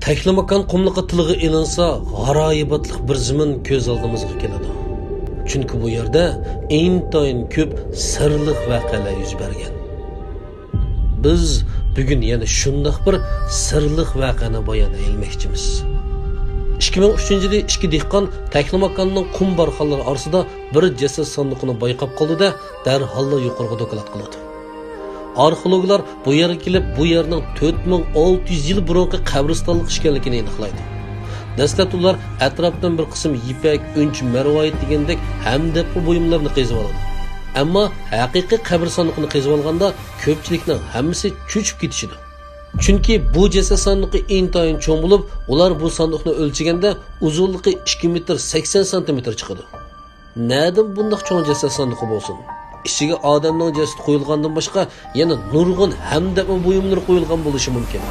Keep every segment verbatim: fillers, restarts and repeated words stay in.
تەكلىماكان قۇملۇقى تىلغا ئېلىنسا، غارايىباتلىق بىر زېمىن كۆز ئالدىمىزغا كېلىدۇ. چۈنكى بۇ يەردە ئىنتايىن كۆپ سىرلىق ۋەقەلەر يۈز بەرگەن. بىز بۈگۈن يەنە شۇنداق بىر سىرلىق ۋەقەنى بايان ئەيلىمەكچىمىز. ئىككى مىڭ ئۈچىنچى يىلى ئىككى دېھقان تەكلىماكاننىڭ قۇم بارخانلىرى ئارىسىدا بىر جەسەت ساندۇقىنى بايقاپ قالدى-دە، دەرھاللا يۇقىرىغا دوكلات قىلىدۇ. ئارخېئولوگلار بۇ يەرگە كېلىپ، بۇ يەرنىڭ تۆت مىڭ ئالتە يۈز يىل بۇرۇنقى قەبرىستانلىق ئىكەنلىكىنى ئېنىقلايدۇ. دەسلەپتە ئۇلار ئەتراپتىن بىر قىسىم يىپەك، ئۈنچە، مەرۋايىت دېگەندەك ھەمدەپمە بۇيۇملىرىنى قېزىۋالىدۇ. ئەمما ھەقىقىي قەبرىستانلىقنى قېزىۋالغاندا، كۆپچىلىكنىڭ ھەممىسى چۆچۈپ كېتىشىدۇ. چۈنكى بۇ جەسەت ساندۇقى ئىنتايىن چوڭ بولۇپ، ئۇلار بۇ ساندۇقنى ئۆلچىگەندە، ئۇزۇنلۇقى ئىككى مېتىر سەكسەن سانتىمېتىر چىقىدۇ. نەدىن بۇنداق چوڭ جەسەت ساندۇقى بولسۇن؟ ئىچىگە ئادەمنىڭ جەسىتى قويۇلغاندىن باشقا يەنە نۇرغۇن ھەمدەپمە بۇيۇملىرى قويۇلغان بولۇشى مۇمكىن.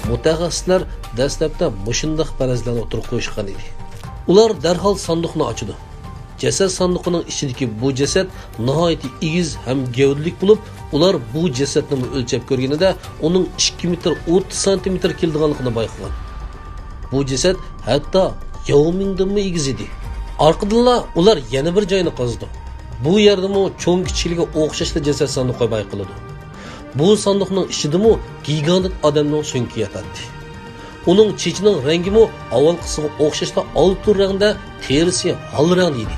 مۇتەخەسسىسلەر دەسلەپتە مۇشۇنداق پەرەزلەرنى ئوتتۇرىغا قويۇشقان ئىدى. ئۇلار دەرھال ساندۇقنى ئاچىدۇ. جەسەت ساندۇقىنىڭ ئىچىدىكى بۇ جەسەت ناھايىتى ئېگىز ھەم گەۋدىلىك بولۇپ، ئۇلار بۇ جەسەتنىمۇ ئۆلچەپ كۆرگىنىدە، ئۇنىڭ ئىككى مېتىر ئوتتۇز سانتىمېتىر كېلىدىغانلىقىنى بايقىغان. بۇ جەسەت ھەتتا ياۋ مىڭدىنمۇ ئېگىز ئىدى. ئارقىدىنلا ئۇلار يەنە بىر جاينى قازىدۇ. بۇ يەردىمۇ چوڭ-كىچىكلىكى ئوخشاشلا جەسەت ساندۇقى بايقىلىدۇ. بۇ ساندۇقنىڭ ئىچىدىمۇ گىگانت ئادەمنىڭ سۆڭىكى ياتاتتى. ئۇنىڭ چېچىنىڭ رەڭگىمۇ ئاۋۋالقىسىغا ئوخشاشلا ئالتۇن رەڭدە، تېرىسى ھال رەڭدە ئىدى.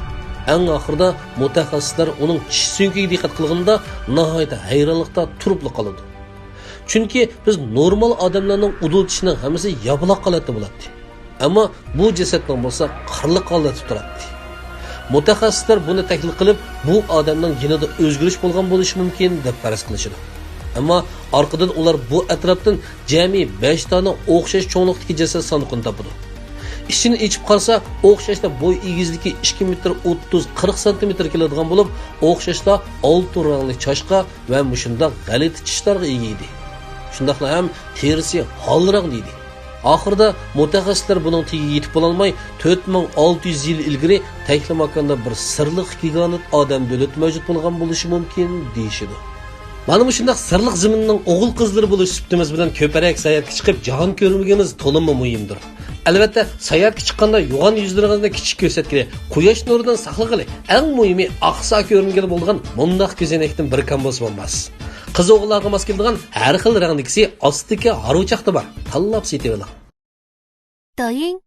ئەڭ ئاخىرىدا مۇتەخەسسىسلەر ئۇنىڭ چىش سۆڭىكىگە دىققەت قىلغىنىدا، ناھايىتى ھەيرانلىقتا تۇرۇپلا قالىدۇ. چۈنكى بىز نورمال ئادەملەرنىڭ ئۇدۇل چىشىنىڭ ھەممىسى ياپىلاق ھالەتتە بولاتتى. ئەمما بۇ جەسەتنىڭ بولسا قىرلىق ھالەتتە تۇراتتى. مۇتەخەسسىسلەر بۇنى تەھلىل قىلىپ، بۇ ئادەمنىڭ گېنىدا ئۆزگىرىش بولغان بولۇشى مۇمكىن، دەپ پەرەز قىلىشىدۇ. ئەمما ئارقىدىن ئۇلار بۇ ئەتراپتىن جەمئىي بەش دانە ئوخشاش چوڭلۇقتىكى جەسەت ساندۇقىنى تاپىدۇ. ئىچىنى ئېچىپ قارىسا، ئوخشاشلا بوي ئېگىزلىكى ئىككى مېتىر ئوتتۇز، قىرىق سانتىمېتىر كېلىدىغان بولۇپ، ئوخشاشلا ئالتۇن رەڭلىك چاشقا ۋە مۇشۇنداق غەلىتە چىشلارغا ئىگە ئىدى. شۇنداقلا ھەم تېرىسى ھال رەڭدە ئىدى. ئاخىرىدا مۇتەخەسسىسلەر بۇنىڭ تېگىگە يېتىپ بولالماي، تۆت مىڭ ئالتە يۈز يىل ئىلگىرى تەكلىماكاندا بىر سىرلىق گىگانت ئادەم دۆلىتى مەۋجۇت بولغان بولۇشى مۇمكىن، دېيىشىدۇ. مانا مۇشۇنداق سىرلىق زېمىننىڭ ئوغۇل-قىزلىرى بولۇش سۈپىتىمىز بىلەن كۆپرەك ساياھەتكە چىقىپ، جاھان كۆرمىگىنىمىز تولىمۇ مۇھىمدۇر. ئەلۋەتتە، ساياھەتكە چىققاندا يوغان يۈزلىرىڭىزنى كىچىك كۆرسەتكىلى، قۇياش نۇرىدىن ساقلىغىلى، ئەڭ مۇھىمى ئاقسا كۆرۈنگىلى بولىدىغان مۇنداق كۆزەينەكتىن بىر كام بولسا بولماس. قىز-ئوغۇللارغا ماس كېلىدىغان ھەر خىل رەڭدىكىسى ئاستىدىكى ھارۋىچاقتا بار. تاللاپ سېتىۋېلىڭ. 抖音、